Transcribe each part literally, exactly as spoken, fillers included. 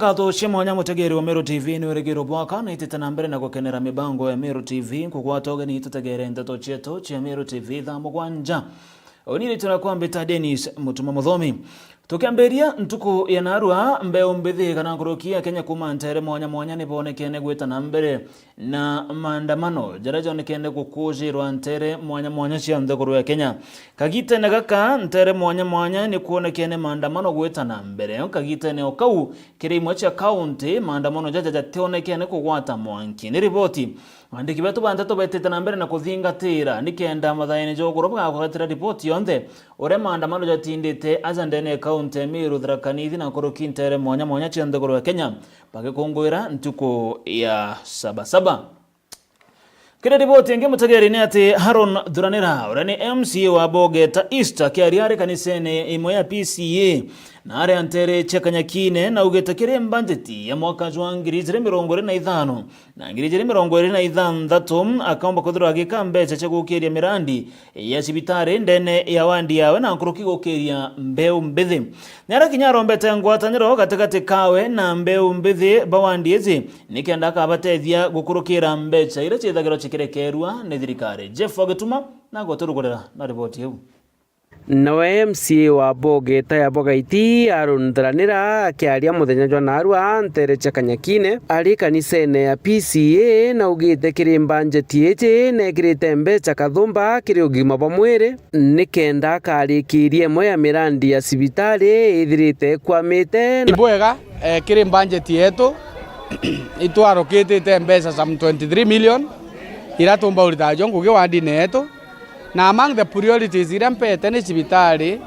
Nkatho cia mwanya mutegeri wa Meru T V, ni urigiro bwaka na itite na mbere na gukenera mibango ya Meru T V. Nkugwata ugeni tutegere nteto cietu cia Meru T V thaa mugwanja. Uni ritwa riakwa mbita Dennis Mutuma Muthomi. Tukiambiria ntuku ya narua, mbeu mbithi kana nkuruki ya Kenya kuuma ntere mwanya mwanya ni bonekene gwita na mbere na maandamano jaria jonekene gukujirwa ntere mwanya mwanya cia nthiguru ya Kenya. Kagitene gaka, ntere mwanya mwanya ni kwonekene maandamano gwita na mbere. Kagitene o kau, kiri imwe cia kaunti, maandamano jaja jationekene kugwata mwanki. Ni riboti. Aandiki betu ba nteto betite na mbere na kuthingatira nikenda mathaene ja uguru bagakuretera riboti yonthe uria maandamano jatindite aja ndene ya kaunti ya Meru, Tharaka Nithi na nkuruki ntere mwanya mwanya cia nthiguru ya Kenya, bagikunguira ntuku ya Sabasaba. Kiri riboti ingi, mutegeri ni ati Haron Thuranira, uria ni M C A wa Bogeta East, akiaria ari kanisene imwe ya P C A na aria ntere cia Kanyakine, na augite kiri mbanjeti ya mwaka jwa ngiri ijiri mirongo iri na ithano na ngiri ijiri mirongo iri na ithanthatu, akaumba kwithirwa agika mbeca cia gukiria mirandi ya cibitari ndene ya wandi yawe na nkuruki gukiria mbeu mbithi. Ni aria kinya arombete ngwataniro gatigati kawe na mbeu mbithi ba wandi iji, nikenda akabatethia gukurukira mbeca iria ciithagirwa cikirekerua ni thirikari. Jeff Wagituma na agoturugurira na riboti iu. Nawe M C A wa Bogeta ya Bogaiti, Aaron Thuranira, akiaria muthenya jwa narua ntere cia Kanyakine, ari kanisene ya P C A, na augite kiri mbanjeti iji nekirite mbeca kathumba kiri ugima bwa mwiri, nikenda akarikiria imwe ya mirandi ya cibitari ithirite ikwamite. Ni bwega, eh, kiri mbanjeti yetu, itwarukitite mbeca some twenty-three million, iria tumba uritaga jo ngugi wandine yetu. Na among the priorities iria mpete ni cibitari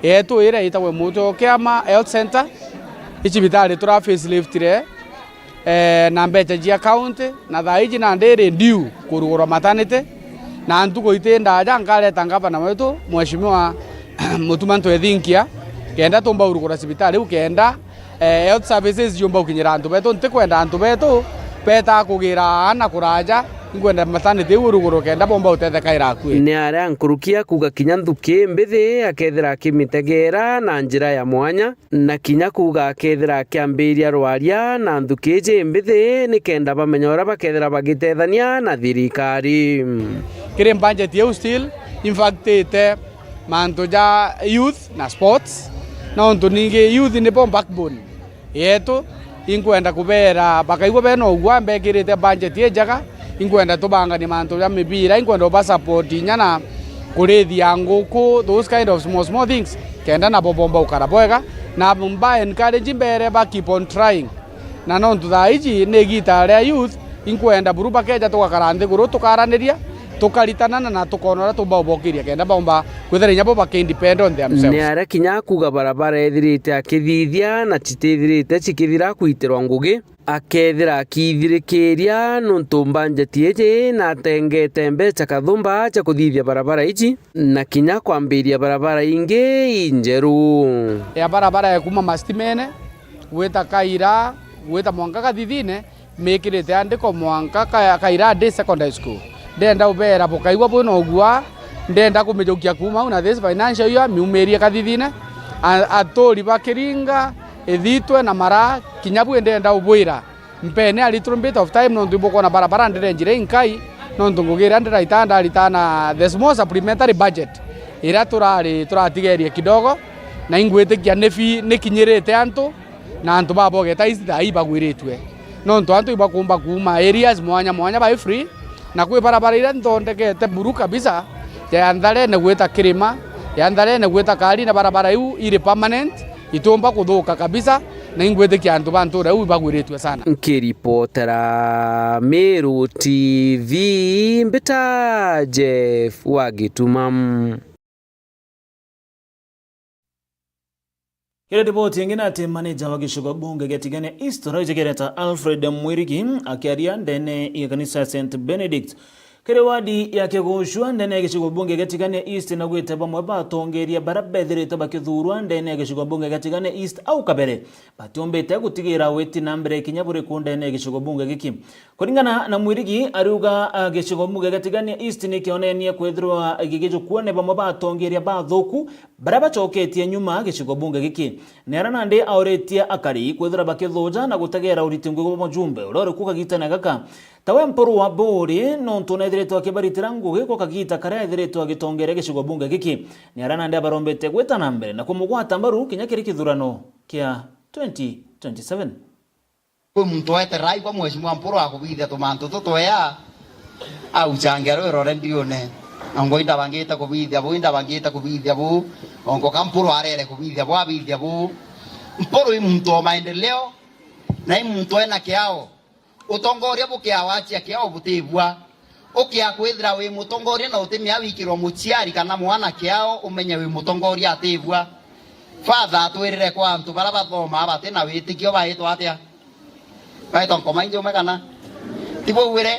yetu iria itagwa Muto Kiama Health Center. I cibitari tura faceliftire, eh, na mbeca cia county, na thaa iji nandi iri due kurugurwa maternity, na ntuku iti ndaja nkareta ngavana wetu, Mheshimiwa Mutuma Ntwethinkia, kenda tumba urugura cibitari iu kenda, eh, health services yumba gukinyira antu betu. Ntikwenda antu betu beta kugira aana kuraja, inkwenda maternity iu urugurwe kenda bomba gutetheka irakui. Ni aria nkuruki akuga kinya nthuki mbithi akethira akimitegera na njira ya mwanya, na kinya kuuga akethira akiambiria rwaria na nthuki iji mbithi nikenda bamenya uria bakethira bagitethania na thirikari. Kiri mbanjeti iu still, in fact, ite mantu ja youth na sports, nontu ningi youth nibo backbone yetu. Inkwenda kubera bakaigua bena ugua mbekirite mbanjeti injega, inkwenda tubanganie mantu ja mibira, inkwenda uba support inya na kurithia nguku, those kind of small, small things, kenda nabo bomba gukara bwega, na mba encourage mbere ba keep on trying. Na nontu thaa iji ni igita ria youth, inkwenda buru bakeja tugakara nthiguru tukaraniria, tukaritanana na tukona uria tumba ubokiria kenda baumba kwithira inya bo baki independent on themselves. Ni aria kinya akuga barabara ethirite akithithia na citithirite cikithira kwitirwa ngugi, akethira akithirikiria nontu mbanjeti iji na atengete mbeca kathumba cia kuthithia barabara iji na kinya kwambiria barabara ingi injeru. Ya barabara ya kuma Mastimene gwita Kaira, gwita mwanka Kathithine, mikirite andiko mwanka Ka-, Kaira Day Secondary School. Ndenda ubera bukaigua bwina ugua, ndenda kumijukia kuma au na this financial year miumirie Kathithine. A-, aturi ba Kiringa, Ithitwe na Mara, kinya bwi ndenda ubwira, mpene a little bit of time, nontu ibukwona barabara ndire njira inkai, nontu ngugi iria ndiraita ndarita na the small supplementary budget iria turari turatigerie kidogo, na ingwitikia ni fi-, nikinyirite antu, na antu ba Bogeta East thaa ii bagwiritue, nontu antu ibakumba kuuma areas mwanya mwanya bai free, na kwi barabara iria nthondekete buru kabisa, ya Ntharene gwita Kirima, ya Ntharene gwita Kari, na barabara iu iri permanent, itiumba kuthuka kabisa, na ingwitikia antu ba ntura iu ibagwiritue sana. Nkiripotera Meru T V, mbita Jeff wa Gituma. Kiri riboti ingi ni ati maneja wa gicigo bunge gia Tigania East, uria wijikireta Alfred Mwirigi, akiaria ndene ya kanisa ya Saint Benedict Kiri wadi ya Kigucua ndene ya gicigo bunge gia Tigania East, naugite bamwe ba atongeria baria bethiritwe bakithuurwa ndene ya gicigo bunge gia Tigania East au kabere batiumbite gutigira witi na mbere kinya buriku ndene ya gicigo bunge giki. Kuringana na Mwirigi, ariuga, ah, gicigo bunge gia Tigania East nikionenie kwithirwa gigijukua ni bamwe ba atongeria bathuku baria bacoketie nyuma gicigo bunge giki. Ni aria nandi auritie akari kwithirwa bakithuja na gutegera uriti ngugi bwa mujumbe uria uri ku kagitene gaka. Tawe Mpuru wa Buuri, nontu neethiritwe akibaritira ngugi gwa kagiita karia eethiritwe agitongeria gicigo bunge giki, ni aria nandi abarombete gwita na mbere na kumugwata mbaru kinya kiri kithurano kia twenty twenty-seven. Kwi muntu wetererai kwa Mheshimiwa Mpuru akubithia tumantu tutwea, auchangia rwiro re mbiune. Ongo indabangite kubithia bu, indabangite kubithia bu, ongo ka Mpuru arere kubithia bu, abithia bu. Mpuru i muntu o maendeleo, na i muntu ena kiao. Utongoria bukiawachia kiao butibua. Ukia kwithira wi mutongoria na utimia wikirwa muciari kana mwana kiao, umenye wi mutongoria atibua. Father atwirire kwa antu bara bathomaa bati na witikio baitwa atia? Baitwa nkoma injume kana? Ti bou iri?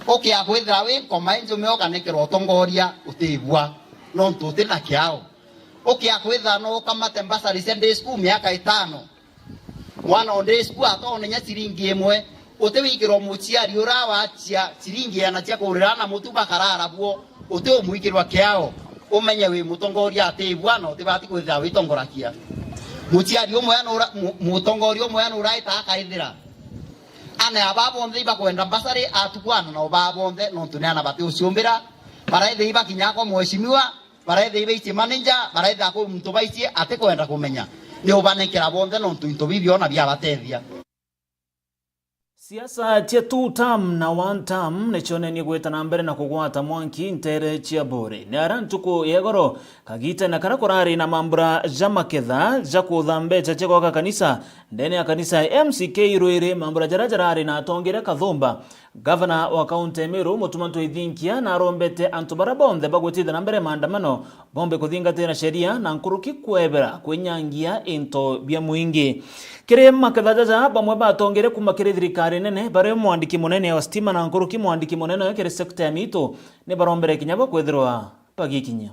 Ukia kwithira wi nkoma injume ukanikirwa utongoria utibua, nontu uti na kiao. Ukia kwithira no ukamate mbasari cia day school miaka itano, mwana o day school atone nya ciringi imwe, uti wikirwa muciari ura wachia ciringi iana cia kurira na mutu bakarara buo, uti umwikirwa kiao, umenye wi mutongoria atibua na utibati kwithira witongorakia. Muciari umwe nura-, mu-, mutongoria umwe nuraita akaithira ana aba bonthe ibakwenda mbasari atukwana nao ba bonthe, nontu ni ana bati uciumbira, baraithia ibakinya kwa mheshimiwa, baraithia ibaicie manager, baraithia kwi muntu baicie atikwenda kumenya. Ni ubanenkera bonthe nontu into bibi ona biabatethia. Siasa cia two term na one term nicionenie gwita na mbere na kugwata mwanki ntere cia Buuri. Ni ara ntuku ya igoro, kagitene karia kurari na mambura ja maketha ja kutha mbeca cia gwaka kanisa ndene ya kanisa ya M C K Ruiri, mambura jaria jarari na atongeria kathumba. Gavana wa kaunti ya Meru, Mutuma M'Ethingia, narombete antu baria bonthe bagwitithia na mbere maandamano bombe kuthingatira sheria na nkuruki kwebera kwinyangia into bia mwingi. Kiri maketha jaja, bamwe batongeria kuuma kiri thirikari nene, bario mwandiki munene wa stima na nkuruki mwandiki munene kiri sekta ya miitu, ni barombere kinya bo kwithirwa bagikinyia.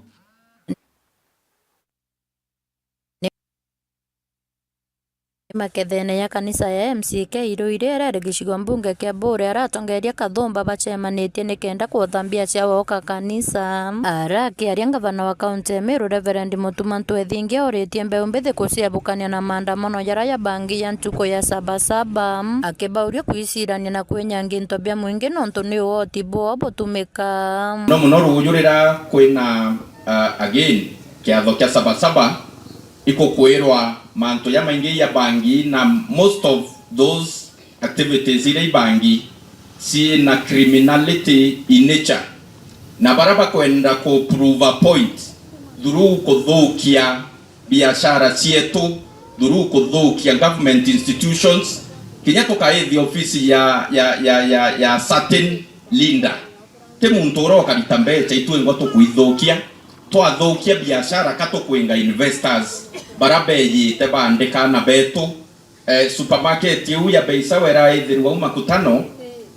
Ni makethene ya kanisa ya M C K Ruiri iria iri gicigo mbunge kia Buuri, aria atongeria kathumba bacemanitie nikenda kuthambia cia woka kanisa. Ara akiaria, ngavana wa kaunti ya Meru, Reverend Mutuma M'Ethingia, auritie mbeu mbithi kuciebukania na maandamano jaria jabangi ya ntuku ya Sabasaba, akibauria kwicirania na kwinyangia into bia mwingi nontu ni uoti bwoo butumika. No muno ruuju riria kwina, uh, again, kiatho kia Sabasaba, ikukwirwa mantu jamaingi jabangi, na most of those activities iria ibangi ciina criminality in nature, na baria bakwenda ku prove a point through kuthukia biashara cietu, through kuthukia government institutions, kinya tukaithia ofisi ya, ya, ya, ya, ya certain leader. Ti muntu uria ukarita mbeca itwingwa tukuithukia, twathukia biashara ka tukwinga investors bara beyite baandika ana betu. Eh, supermarket iu ya bei sawa iraithirwa au Makutano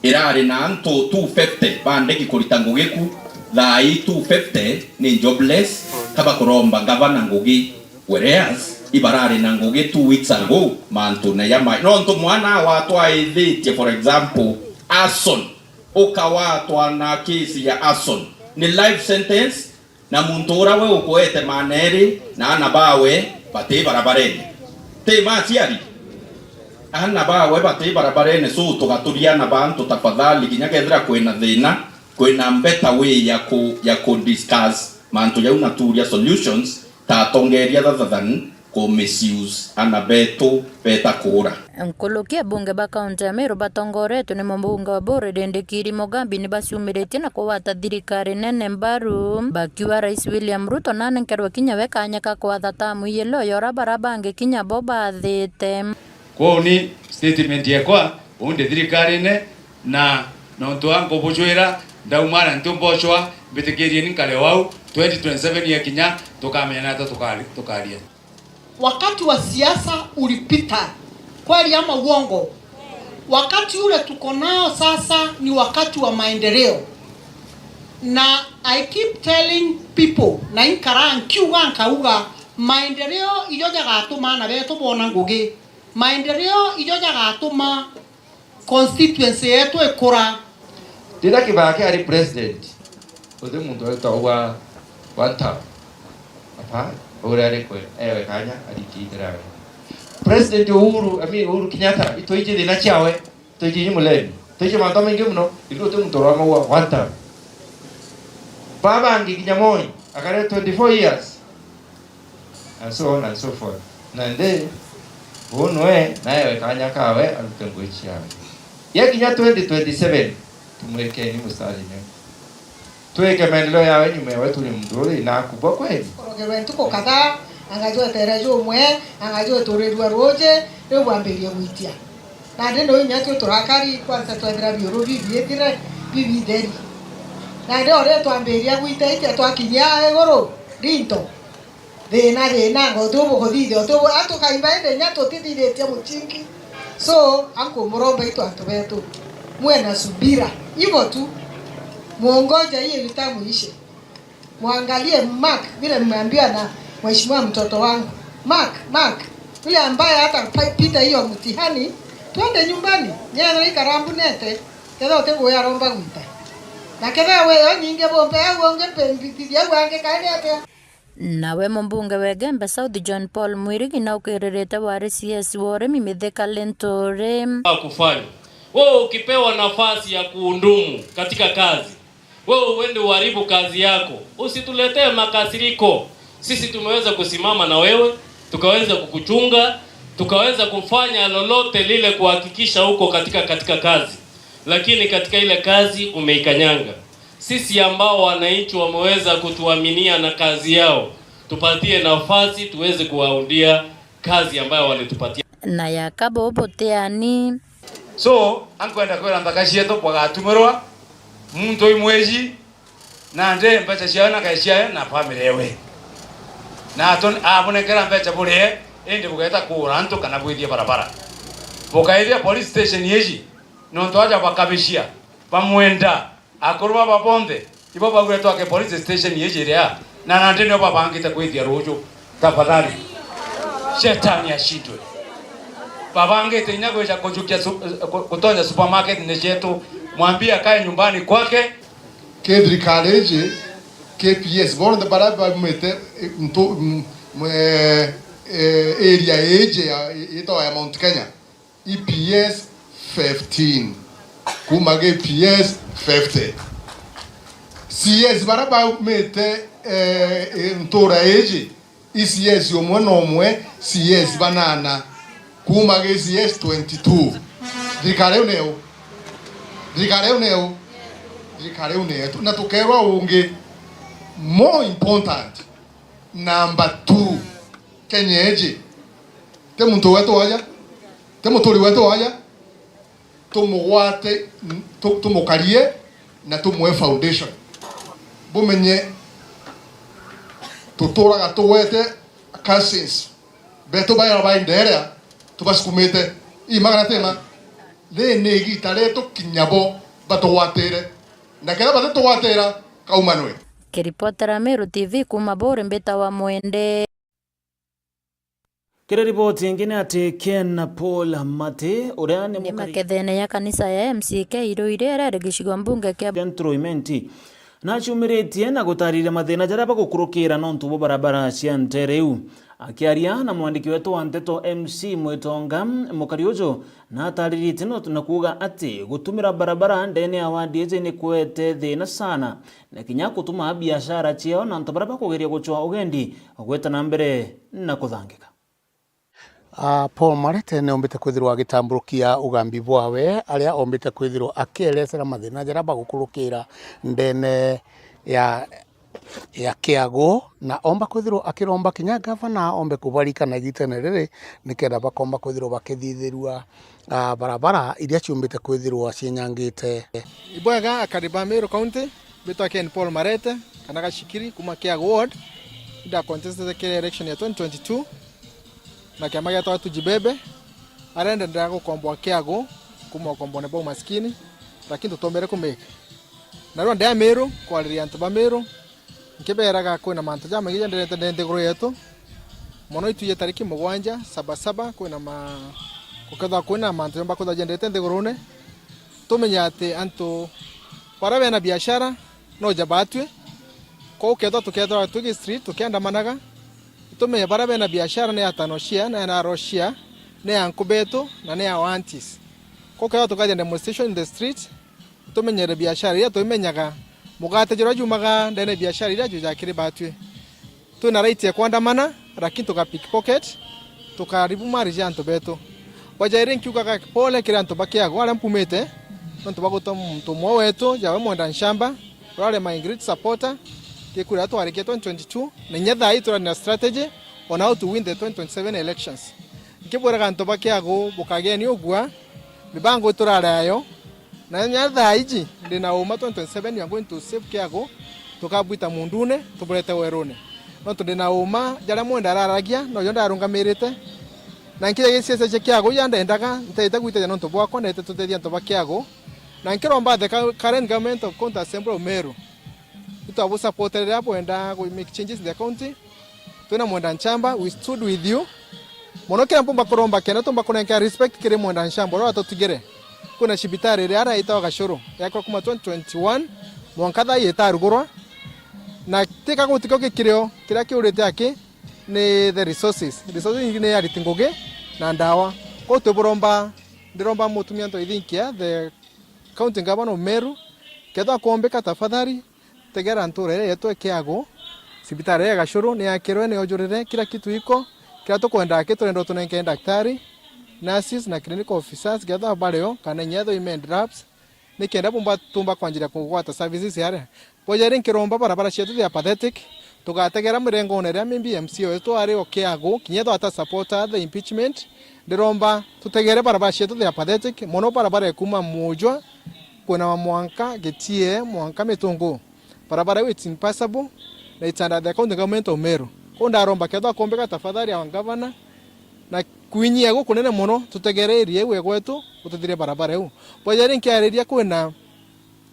irari na antu two fifty baandiki kurita ngugi ku, thaa ii two fifty ni jobless, ka bakuromba ngavana ngugi, whereas ibarari na ngugi two weeks ago mantune jamai. Nontu mwana watwaithitie, for example, arson, ukawatwa na case ya arson, ni life sentence, na muntu uria we ukuete maana eri na ana bawe bati barabarene. Ti maciari? Ana bawe bati barabarene, so tugaturia ana ba antu tafadhali, kinya kethira kwina thina, kwina better way ya ku, ya ku discuss mantu jau na turia solutions ta atongeria rather than ku misuse ana betu beta kuura. Nkuruki abunge ba kaunti ya Meru batongoretwe ni mubunge wa Buuri Rindikiri Mugambi ni baciumiritie na kugwata thirikari nene mbaru, bakiuga Rais William Ruto nanenkerwe kinya we kanya ka kwatha tamu iyelo ya uria bara bangi kinya bo bathite. Kwou ni statement yekwa, uu ndi thirikarine, na nontu wa nkubujwira, ndaumara ntiumbocwa, mbitikirieni nkare wau, twenty twenty-seven yekinya, tukamenya nata tukari-, tukaria. Wakati wa siasa ulipita, kweli ama uongo? Wakati ule tuko nao sasa ni wakati wa maendeleo. Na I keep telling people, na inkara nkiuga nkauga, maendeleo ijo jagatuma ana betu bona ngugi, maendeleo ijo jagatuma constituency yetu ikura. Riria Kibaki ari president, guti muntu wetagwa one term. Hapana, uria ari kwe, ewe kanya arikie itera. President Uhuru, I mean, Uhuru Kenyatta, itwiji thina ciawe, itwiji inyi mulemi, itwiji mantu maingi muno, ithui guti muntu uramaua one term. Baba bangi kinya Moi, akare twenty-four years. And so on and so forth. Na ndi, uu nwe, naewe kanya kawe arute ngugi ciawe. Yakinya twenty twenty-seven, tumwikeni mustari neu. Twike maendeleo yawe nyuma yawe turi muntu uri na akubwa kweli. Korogerwe ntuku kadhaa, angajwetere jumwe, angajweturirua ruuji, riu bwambirie gwitia. Nandi nuu inya twi turakari, kwanza twethira biuru bibiithire, bibitheri. Nandi o riu twambiria gwita itia twakinyia iguru, rinto. Thina, thina, ngo tu bukuthithia, tu, a tukaimba indi inya tutithithitie muchingi. So, ankumuromba itu antu betu. Muwe na subira. Hivyo tu. Muongoja hiyo vitamu ishe. Muangalie Mark vile mmeambiwa na mheshimiwa mtoto wangu. Mark, Mark, yule ambaye hata pa-, pita hiyo mtihani, twende nyumbani. Nyethira ikarambunete, ketha uti ngugi aromba gwita. Na ketha weyo nyingi bumpe au ungi mpembitithia au angi kaani atia. Nawe mumbunge wa Igembe South John Paul Mwirigi naukiririte wari C S wa urimi Mithika Linturi. Wa kufanya. Wewe ukipewa nafasi ya kuhudumu katika kazi, wewe uende uharibu kazi yako, usituletee makasiriko. Sisi tumeweza kusimama na wewe, tukaweza kukuchunga, tukaweza kufanya lolote lile kuhakikisha uko katika, katika kazi, lakini katika ile kazi umeikanyanga. Sisi ambao wananchi wameweza kutuaminia na kazi yao, tupatie nafasi tuweze kuwaundia kazi ambayo walitupatia. Na yaka bubu tiani. So, ankwenda kwira nthaka cietu bwagatumirwa muntu imwiji, na ndi mbeca ciayo na kae ciayo na family ewe. Na ato-, abunengera mbeca burie, indi bugeta kuura antu kana bwithie barabara. Bukaithia police station iji, nontu aja bakabishia, bamwenda. Akuru baba bonthe, ibo baugire twake police station iji iria, na nandi nio babangite kwithia ruju. Tafadhali, shetani ashindwe. Babangite inya gwija kujukia su-, ku-, gutonya supermarket ni cietu. Mwambie akae nyumbani kwake. Ki thirikari iji, ki P S, bonthe baria baumite, eh, ntu-, m-, m-, eh, eh, area iji ya, yitagwa ya Mount Kenya. E P S fifteen, kuma gi P S fifty. C S baria baumite, eh, eh, ntura iji, i C S umwe na umwe, C S banana, kuma gi C S twenty-two. Thirikari iu niu. Thirikari iu niu. Thirikari iu ni yetu. Na tukerwa ungi, more important, number two, Kenya iji, ti muntu wetu waja, ti muturi wetu waja, tumugwate, tu-, tumukarie na tumwe foundation. Bumenye tuturaga tugwete cousins betu baira bainderea tubasukumite. Ii ma kana ti ma? Ri ni igita rietu kinya bo batugwatire, na kethira batitugwatira, kaumanwe. Kiripotera Meru T V kuma Buuri, mbitawa Mwende. Kiri riboti ingi ni ati Ken Paul Mati, uria ni ni mukari makethene ya kanisa ya M C K Iruiri, iria iri gicigo mbunge kia Central Imenti, naciumiritie na gutariria mathina jaria bagukurukira nontu bwa barabara cia ntere iu. Akiaria na mwandiki wetu wa nteto M C Mwitonga, mukari uju natariritie no-, na kuuga ati gutumira barabara ndene ya wadi iji ni kwete thina sana, na kinya gutuma biashara ciao na antu baria bakugeria gucwa ugendi gwita na mbere na kuthangika. Ah, Paul Marete ni ombite kwithirwa agitamburukia ugambi bwawe, aria ombite kwithirwa akierecera mathina jaria bagukurukira ndene ya, ya Kiagu, na omba kwithirwa akiromba kinya gavana ombe kubarikana igitene riri, nikenda bakomba kwithirwa bakithithirua, ah, barabara iria ciumbite kwithirwa cienyangite. Ibwega akari ba Meru County, mbitwa Ken Paul Marete, kana Gashikiri, kuma Kiagu Ward, inda contested kiri election ya twenty twenty-two, na kiama gietagwa Tujibebe, aria ndenderea gukomboa Kiagu kuma ukombone bwa umaskini, lakini tutombere kumake. Na riu ndi a Meru, kwariria antu ba Meru, nkibeeraga kwina mantu jamaingi jenderete nthiguru yetu. Mono itwiji tariki mugwanja, saba saba, kwina ma-, gukethwa kwina mantu jomba kwithwa jendete nthigurune. Tumenye ati antu baria bena biashara no ja batwi. Kou kethwa tukethwa twi street tukiandamanaga, tumenye baria bena biashara ni ya Tano Share, ni ya Naro Share, ni ya anku betu, na ni ya our aunties. Kou kethwa tukaja demonstration in the street, tumenyere biashara iria tuimenyaga, mugate juria jumaga ndene biashara iria juja kiri batwi. Twina right ya kwandamana, lakini tuka pickpocket, tukaribu mali ja antu betu. Bwa jairi nkiugaga pole kiri antu ba Kiagu aria mpumite, nontu bwa guta muntu umwe wetu, jawe Mwenda Nshamba, urari my great supporter, gikura twarikia twenty twenty-two, na inya thaa ii turari na strategy on how to win the twenty twenty-seven elections. Nkibwiraga antu ba Kiagu, bukageni ugua, mibango iturari ayo, na nya thaa iji, ndi na uma twenty twenty-seven, we are going to save Kiagu, tukabwita mundune, tuburete werune. Nontu ndi na uma, jaria Mwenda araragia, nojo ndarungamirite. Na nkija giciaca cia Kiagu, ja ndendaga, nteete gwitaja nontu bwakwa, ndeete tutethia antu ba Kiagu. Na nkiromba the cu-, current government of County Assembly of Meru, itwabusupporte riria bwenda gu make changes in the county. Twina Mwenda Nchamba, we stood with you. Mono kiria mpumba kuromba kenda tumba kunenkea respect kiri Mwenda Nchamba, uria watutigire. Kwina cibitari iria ara itagwa Gacuru, yakwa kuma twenty twenty-one, mwanka thaa ii itarugurwa. Na tika gutikio gikirio, kiria kiurite aki ni the resources. Resources ingi ni ariti ngugi na ndawa. Kou twiburomba, ndiromba mutumia Ntoithinkia, the county governor of Meru, kethwa kuombika tafadhali, tegera ntura iria yetu e Kiagu, cibitari ya Gacuru ni yakirwe, ni yojurire, kila kitu iko, kila tukwenda aki turenda utunenke daktari, nurses na clinical officers, kethwa bario, kana inya ethwa imed labs, ni kenda bumba, tumba kwanjiria kugwata services aria. Bwa jairi nkiromba barabara cietu they are pathetic, tugategera mirengone iria maybe M C A wetu ari o Kiagu, kinya ethwa ata support the impeachment, ndiromba tutegere barabara cietu they are pathetic, mono barabara ya kuma Mujwa, kwina mwanka Gitie, mwanka Mitungu. Barabara iu it's impassable, na it's under the county government of Meru. Kou ndaromba kethwa kuombika tafadhali our governor, na kwinyia gukunene mono, tutegererie iu egwetu, ututhirie barabara iu. Bwa jairi nkiariria kwina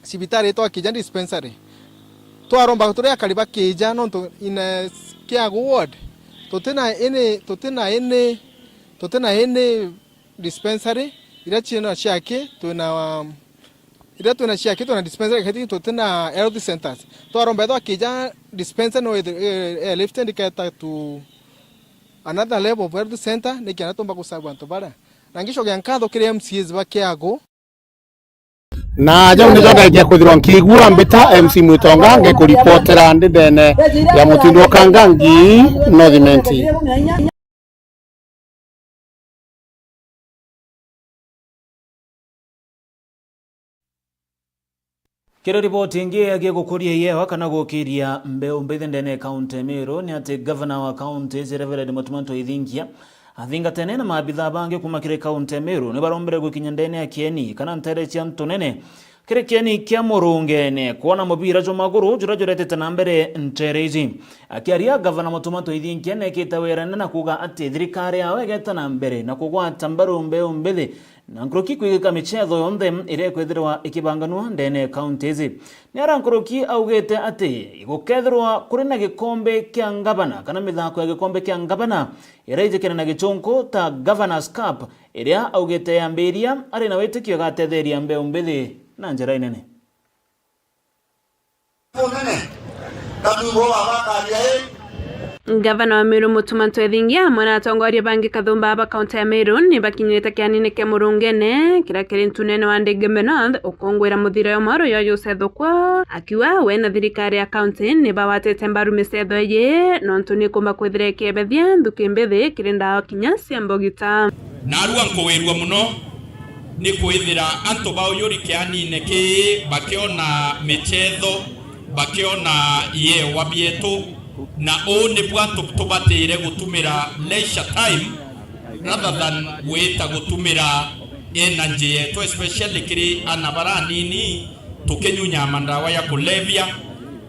cibitari itwa Kija dispensary. Twaromba turi akari ba Kija nontu in a Kiagu ward, tutina any, tutina any, tutina any dispensary iria ciina ciaki, twina, um, iria twina ciaki, twina dispensary, lakini tutina health centers. Twaromba ethwa Kija dispensary no ithe-, eh, eh, lifted iketa to another level of health center, ni kenda tumba gusabu antu baria. Na ngicokia nkatho kiri M C As ba Kiagu. Na jau nijo ngaikia kwithirwa nkigua mbita M C Mwitonga ngikuripotera ndi ndene ya Mutindo Kangangi, North Imenti. Kiri riboti ingi yegie gukuria iewa kana gukiria mbeu mbithi ndene ya kaunti ya Meru, ni ati gavana wa kaunti ici Reverend Mutuma Ntoithinkia athingatene na maabithaa bangi kuma kiri kaunti ya Meru ni barombere gukinya ndene ya kieni kana ntere cia ntunene kiri kieni kia Murungene kwona mubira jwa maguru juria juretete na mbere ntere iji. Akiaria, gavana Mutuma Ntoithinkia nekite wirane na kuuga ati thirikari yao igeta na mbere na kugwata mbaru mbeu mbithi na nkuruki kwigika michetho yonthe iria ikwithirwa ikibanganua ndene ya kaunti ici. Ni ara nkuruki augite ati igukethirwa kuri na gikombe kia ngavana kana mithako ya gikombe kia ngavana iria ijikene na gichunku ta Governor's Cup, iria augite yambiria ari na witikio igatetheria mbeu mbithi na njira inene. Ngavana wa Meru Mutuma Ntwethingia amwe na atongoria bangi kathumba ba kaunti ya Meru ni bakinyirite kianine kia Murungene kiria kiri ntunene wa Ndegeme North ukungwira muthira yo moro yo Joseph Thukwa, akiuga we na thirikari ya kaunti ni bawatite mbaru micetho iji nontu ni ikumba kwithira ikiebethia nthuki mbithi kiri ndawa kinya cia mbogita. Narua nkugwirua muno ni kwithira antu ba Uyuri kianine kii bakiona michetho, bakiona iewa bietu, na uu nibwa tu-, tubatire gutumira leisure time rather than gwita gutumira energy yetu, especially kiri ana bara anini tukinyunya mandawa ya kulevya.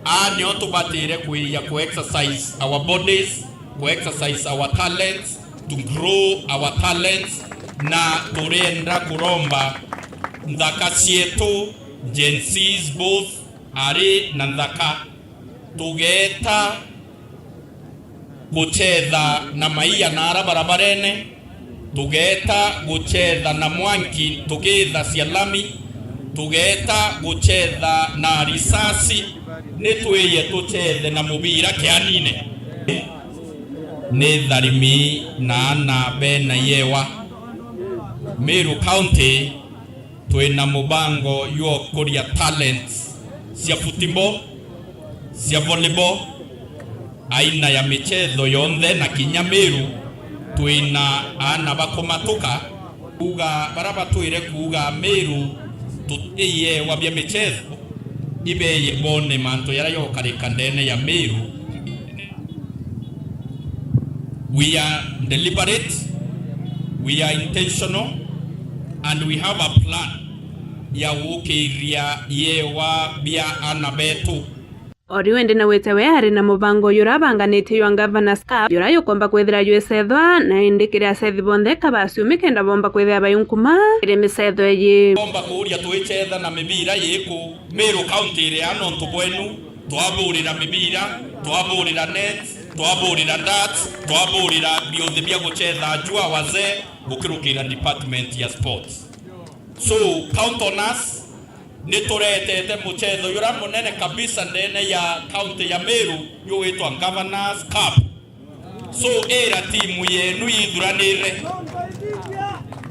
Aa nio tubatire kwija ku exercise our bodies, ku exercise our talents, to grow our talents, na turienda kuromba nthaka cietu, Gen Zs both, ari na nthaka, tugeeta gucetha na maia na ara barabarene, tugeeta gucetha na mwanki tukithacia lami, tugeeta gucetha na risasi, ni twiye tucethe na mubira kianine. Ni tharimi na ana bena iewa. Meru County twina mubango jwa ukuria talents cia football, cia volleyball, aina ya michetho yonthe, na kinya Meru twina ana bakumatuka. Kuuga bara batwire kuuga Meru tutiiewa bia michetho, ibeye bone mantu jaria jokarika ndene ya Meru. We are deliberate, we are intentional, and we have a plan ya gukiria iewa bia ana betu. O riu indi na wite we ari na mubango uyu urabanganitie jwa Governor's Cup, jura jukomba kwithira jwicethwa, na indi kiri acethi bonthe kabaciumi kenda bomba kwithira bai nkuma kiri micetho iji. Bomba kuuria twicetha na mibira yiku Meru County iria nontu bwenu, twaburira mibira, twaburira net, twaburira darts, twaburira biuthi bia gucetha jua wazee gukirukira department ya sports. So, count on us. Ni turetete mucetho jura munene kabisa ndene ya county ya Meru, jugwitwa Governor's Cup. So, ira timu yenu ithuranire.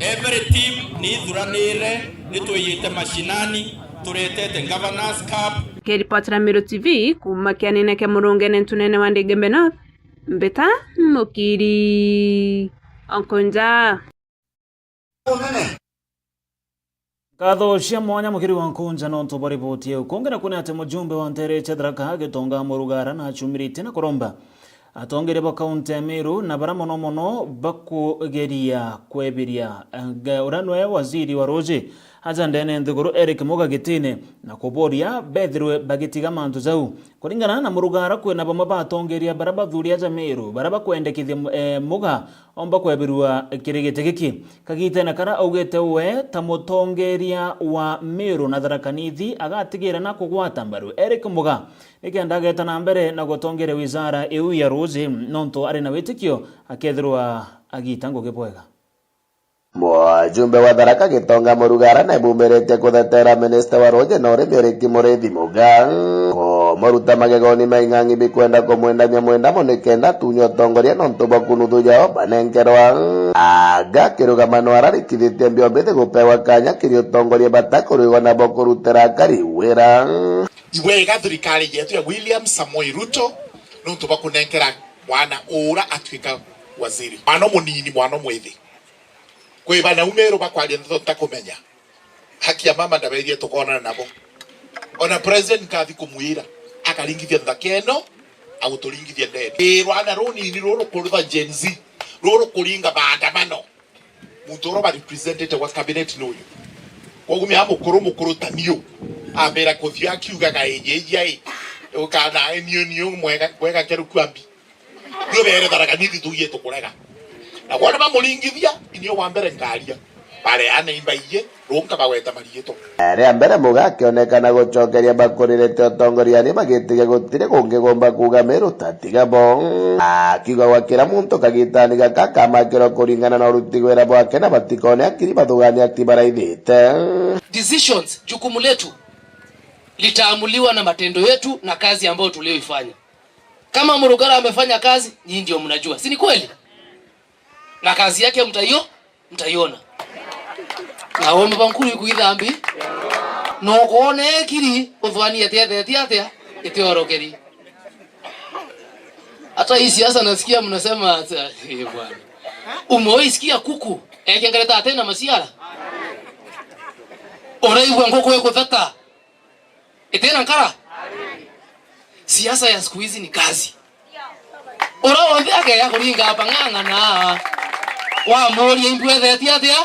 Every team ni ithuranire, ni twiyite mashinani, turetete Governor's Cup. Kiripotera Meru T V kuuma kianine kia murungene ntunene wa Ndegembena, Mbita Mukiri Onkonja. Nkatho cia mwanya Mukiri wa Nkunja nontu bwa riboti iu. Kungi naku ni ati mujumbe wa ntere cia Tharaka Gitonga Murugara nachumiritie na kuromba atongeria ba kaunti ya Meru na bara mono mono bakugeria kwebiria, eh, uria nwe waziri wa ruuji aja ndene nthiguru Eric Muga gitine na kuboria bethirwe bagitiga mantu jau. Kuringana na Murugara, kwina bamwe ba atongeria bara bathuri aja Meru bara bakwendekithia, eh, Muga omba kwebirua kiri giti giki. Kagitene kara augite we ta mutongeria wa Meru na Tharaka Nithi agatigira na kugwata mbaru Eric Muga nikenda ageta na mbere na gutongeria wizara iu ya ruuji, nontu ari na witikio akethirwa agita ngugi bwega. Mujumbe wa Tharaka Gitonga Murugara nebumiritie kuthetera minista wa ruuji na urimi Eric Muriithi Muga, kumuruta magegoni ma ing'ang'i bikwenda kumwendamia mwendamo nikenda atunywe utongoria nontu bwa kunuthu jao banenkerwa. Anga akirugama no ararikithitie mbio mbithi gupewa kanya kiri utongoria batakurwigwa nabo kurutira akari wira. Ibwega thirikari yetu ya William Samoei Ruto nontu bwa kunenkera mwana ura atuika waziri. Mwana munini, mwana mwithi. Kwi bana umeru bakwaria ndeto ntakumenya. Haki ya mama ndaberie tukonana nabo. Ona president nkathi kumwira, akaringithia nthaka ino, aguturingithia ndeni. Ii rwana runini ruru kurutha Gen Z, ruru kuringa maandamano. Muntu ura ba representete wa cabinet ni uyu. Koguo mea mukuru, mukuru ta niu, ambira kuthio akiugaga, iji, iji ai, ukana ai niu, niu mwega, mwega nkeru kwambi. Nio beere Tharaka Nithi tugie tukurega. Na kwona bamuringithia, inio wa mbere nkaria. Bareana imbaiyie, runka bagweta mariitwa. Ria mbere Muga akionekana gucokeria bakuririte utongoriani bagitiga gutiri kungigomba kuuga Meru tatiga bo. Akiuga gwa kira muntu kagitani gaka akamakirwa kuringana na uruti wira bwake na batikone akiri bathugania ati baraithite. Decisions, jukumu letu litaamuliwa na matendo yetu na kazi ambayo tulioifanya. Kama Murugara amefanya kazi, nyinyi ndio mnajua. Si ni kweli? Na kazi yake mtaio-, mtaiona. Na womba nkuru iku ithambi. Na ukoone kiri uthwani ati ethetie atia, itiorokeri. Hata hii siasa nasikia mnasema, eh, bwana. Umewahi sikia kuku ekengereta atena masiara? Uraigua nguku ikuthata itina nkara? Siasa ya siku hizi ni kazi. Ura wonthe akeya kuringa hapa ng'ang'ana. Wamuria, imbu ethetie atia?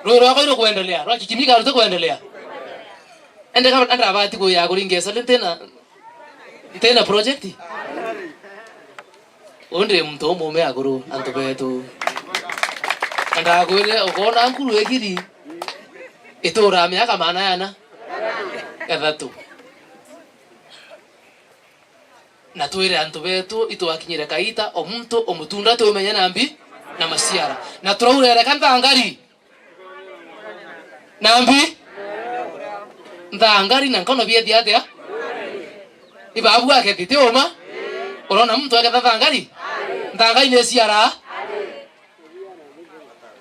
Rui rwakwa irukuendelea, rwa Kikimika ruti kuendelea. Ende kama enda abati kuya kuringa esale ntena, ntena project. Undi muntu umume akuru, antu betu. Na ndakwire, ukoona nkuru ikiri, itura miaka maana yana ethatu. Na twire antu betu itwakinyire kaita, o muntu umutunda tumenye na mbi na maciara. Na turaurereka nthangari. Na mbi? Nthangari na nkono biethia atia? Ibabu akethite uma? Urona muntu aketha nthangari? Nthangari ni ciara?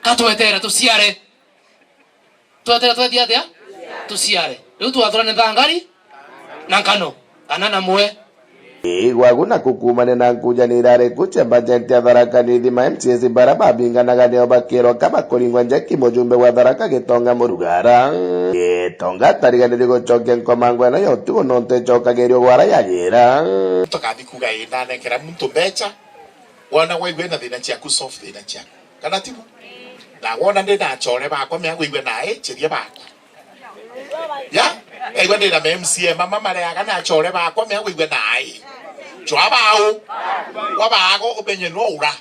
Katwetere tuciare. Twetere twethia atia? Tuciare. Riu twathurane nthangari na nkano, kana na mwe. Ii, gwagu na kukumania na nkujanira iriku cia bajeti ya Tharaka Nithi, ma M C As bara babinganaga nio bakirwa ka bakuringwa njeki mujumbe wa Tharaka Gitonga Murugara. Gitonga atariganirie gucokia nkomango ino ya utugo nontu icokagirio gwara yagira. Tukathi kuga, ii, ndanenkera muntu mbeca, wona waigua na thina ciaku, solve thina ciaku. Kana tibu? Na wona ndi na achore bakwa, mea gwigua nae, cheria baku. Ya? Aigua ndi na M C A mama mareaga na achore bakwa, mea gwigua nae. Chwa bao. Wa bago umenye no ura.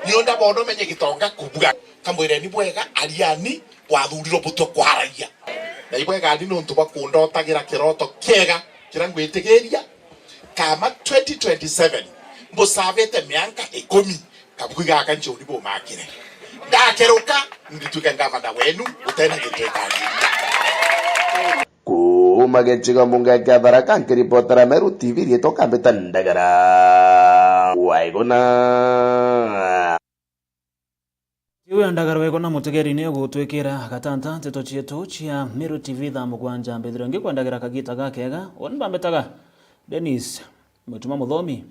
Ni onda bono menye Gitonga kubua. Kamwireni bwega, ariani, wathurirwo butwe kwaragia. Na ibwega ni nontu bwa kundotagira kiroto kiega, kira ngwitigiria. Kama twenty twenty-seven, mbusavite mianka ikumi, kabuku gaka nchoni bumakire. Ndakeruka, ndituike ngavana wenu, utena gintu ikangiria. Kuuma gicigo mbunge kia Tharaka, nkiripotera Meru T V, riitwa Kambita Ndagara. Waiguna. Iu ya Ndagara wego na mutegeri ni ugutwikira gatanta nteto cietu cia Meru T V thaa mugwanja mbithirwe ngikwendagira kagita gakega. Woni bambetaga Dennis Mutuma Muthomi.